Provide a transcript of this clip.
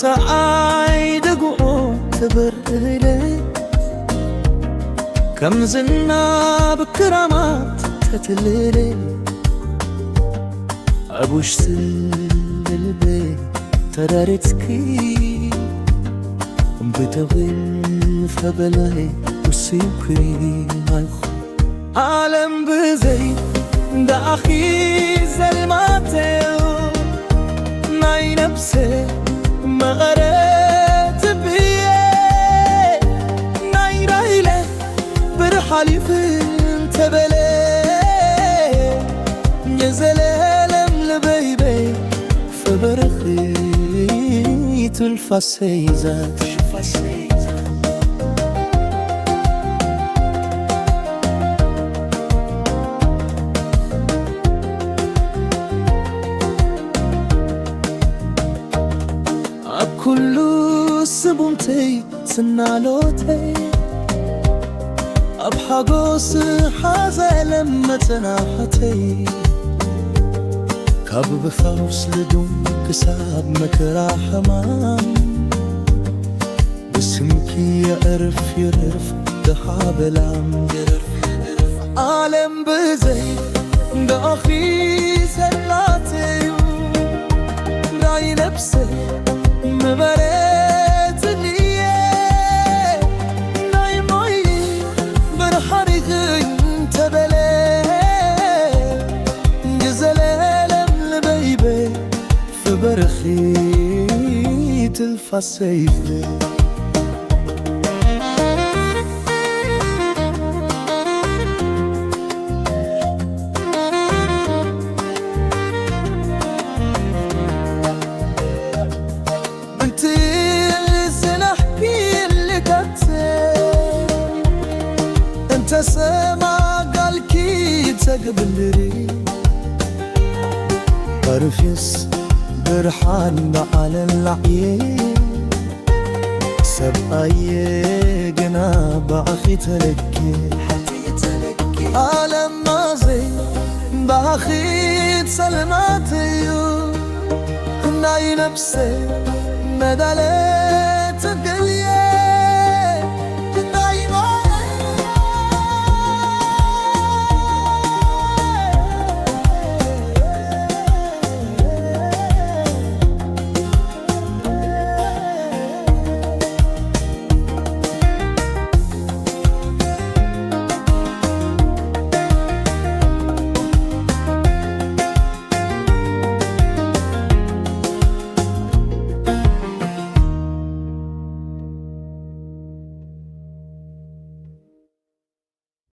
ሰኣይ ደጉኦ ትበርህለ ከም ዝናብ ክራማት ተትልለ ኣብ ውሽጢ ልበይ ተዳሪትኪ ብተኽን ፈበላይ ውስንኩ ማይኹ ዓለም ብዘይ ደኣኺ ዘልማተዮ ናይ ነብሰ መቐረት ብየ ናይ ራይለ ብርሓሊፍ እንተበለ የዘለለም ልበይበይ ፈበረኺ ትንፋሰይ ዛት ኣብ ኩሉ ስቡምተይ ስናሎተይ ኣብ ሓጎስ ሓዘለም መጸናሕተይ ካብ ብፋውስ ልዱም ክሳብ መከራ ሕማም ብስምኪ የዕርፍ ይርፍ ድሓበላም ዓለም ብዘይ ብኣኺ ዘላትዩ ናይ ነብሰ ምበረትንየ ናይ ሞይ ብርሃን ኢኺ እንተበለ ንዘለለም ልበይበ ፍበርኺ ትንፋሰይበ ብትል ስናሕኪ ልከብት እንተ ሰማ ጋልኪ ተግብልሪ በርፊስ ብርሓን ብዓለላዕየ ሰብኣየ ግና ብኣኺ ተለኪ ዓለምና ዘይ ብኣኺ ጸልማት እዩ ናይ ነፍሰ መዳለ ጽጌ